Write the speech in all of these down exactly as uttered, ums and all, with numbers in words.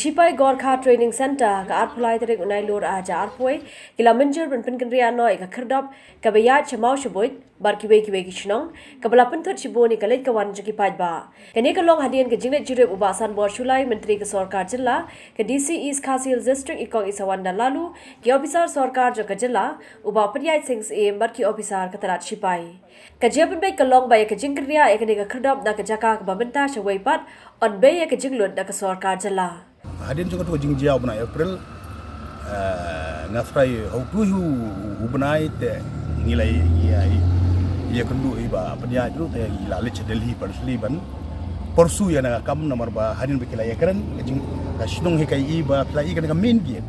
Shipai Gorkha Training Centre ha ka arphew lai tarik u Nailur ar hajar arphew wei ki la mynjur ban pynkynriah noh ïa ka khyrdop kaba ïaid sha Mawshbuit bad kiwei kiwei ki shnong, kaba la pynthut shibun ïa ka leit ka wan jong ki paidbah. Kane ka long hadien ka jingleit jurip u Bah Sanbor Shullai, Myntri ka Sorkar Jylla, ka D C East Khasi Hills District i Kong Isawanda Laloo, ki ophisar sorkar jong ka jylla, u Bah Pynïaid Sing Syiem bad ki ophisar ka tnad shipai. Ka jingpynbeit ka long ba ïa ka jingkynriah ïa kane ka khyrdop na ka jaka kaba mynta sha wei pat yn bei ïa ka jinglut na ka sorkar jylla. Hadien jong kato ka jingjia u bnai April, eh, nga tharai ha uto hi u, u bnai te ngi la ïa, ïa, ïakynduh ïa i Bah Pynïaid ruh te ngi la leit sha Delhi personally ban pursue ïa kane ka kam namar ba hadien ba ki la ïakren ka jing, ka shnong hi ka ïohi ba phi la ïohi kane ka main gate.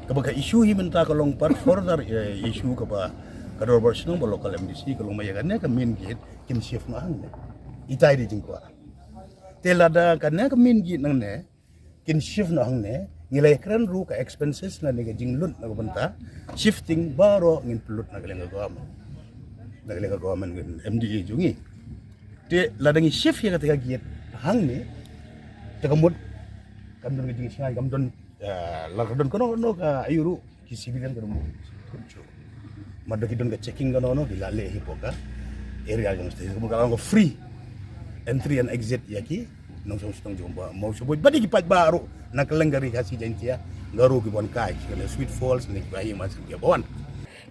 Kaba ka issue hi mynta ka long pat further, eh, issue kaba ka dorbar shnong bad local M D C ka long ba ïa kane ka main gate kin shift noh hangne. Ita i dei jingkwah. Te lada kane ka main gate nangne kin shift noh hangne, ngi la ïakren ruh ka expenses lane ka jinglut na ka bynta shifting baroh ngin pynlut na ka liang ka government, na ka liang ka government, M D A jong ngi. Te lada ngi shift ïa kata ka gate hangne, te ka mut kam don ka jingshngaiñ, kam don, eh, la ka don kano kano ka aïu ruh ki civilian ka dum. Mada ki don ka checking kano kano ki la leh hi hapoh ka area jong state, ka long ka free entry and exit ïa ki nongshong shnong jong Mawshbuit bad ïa ki paidbah ruh na kylleng ka Ri Khasi Jaiñtia, Garo ki ban kai ki na Sweet Falls ne ki ba hi ma ki ba wan.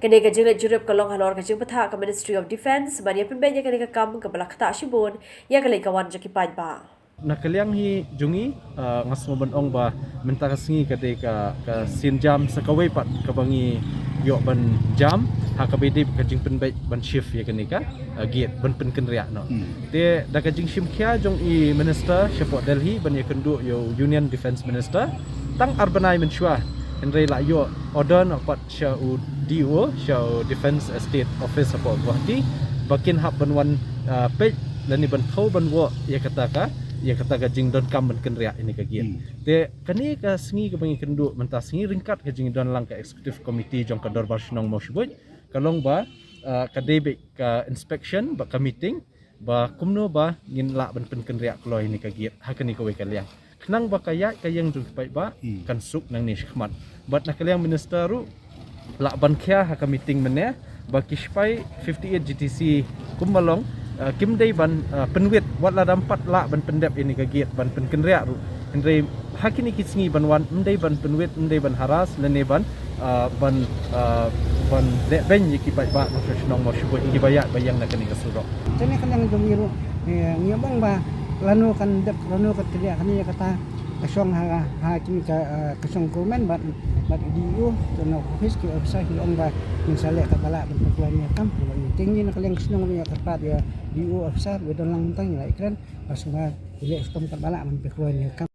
Kane ka jingleit jurip ka long halor ka jingbatai ka Ministry of Defence ban ïa pynbeit ïa kane ka kam kaba la ktah shibun ïa ka leit ka wan jong ki paidbah. Na ka liang hi jong ngi, ah, nga sngew ban ong ba mynta ka sngi ka dei ka, ka sienjam sa kawei pat kaba ngi ïoh ban jam ha kaba ïadei ka jingpynbeit ban shift ïa kane ka, ah, gate ban pynkynriah noh. Hmm. Te da ka jingshim khia jong i minister shapoh Delhi ban ïakynduh ïa u Union Defence Minister tang ar bnai mynshuwa, hynrei la ïoh order noh pat sha u D O, sha u Defence Estate Office hapoh Guwahati, ba kin hap ban wan, ah, peit lane ban thew ban wad ïa kata ka, ïa kata ka jingdonkam ban kynriah ïa kane ka gate. Hmm. Te kane ka sngi kaba ngi kynduh mynta sngi ryngkat ka jingdon lang ka executive committee jong ka dorbar shnong Mawshbuit ka long ba, ah, ka dei beit ka inspection bad ka meeting ba kumno ba ngin lah ban pynkynriah kloi ïa kane ka gate ha kane kawei ka liang. Khnang ba ka ïaid ka ïeng jong ki paidbah, hmm, kan suk nangne shakhmat. Bad na ka liang minister ruh la ban khia ha ka meeting mynne ba ki shipai fifty-eight G T C kumba long, ah, kim dei ban, ah, pynwit wat la dang pat lah ban pyndep ïa kane ka gate ban pynkynriah ruh. Hynrei ha kine ki sngi ban wan ym dei ban pynwit, ym dei ban harass lane ban, ah, ban, ah, ban leh beiñ ïa ki paidbah nongshong shnong Mawshbuit kiba ïaid ba ïeng na kane ka surok. Te na ka liang jong ngi ruh, eh, ngi ong ba lano kan dep, lano kan kynriah, kane ïa kata ka shong ha, ha kine ka, ah, ka shong government bad, bad D O, te na office ki officer ki ong ba ngin sa leh katba lah ban pynkloi ïa ka kam. Te ngi na ka liang ka shnong ngi ïa kyrpad ïa D O officer ba don lang mynta ngi la ïakren ba sngewbha ki leh shitom katba lah ban pynkloi ïa ka kam.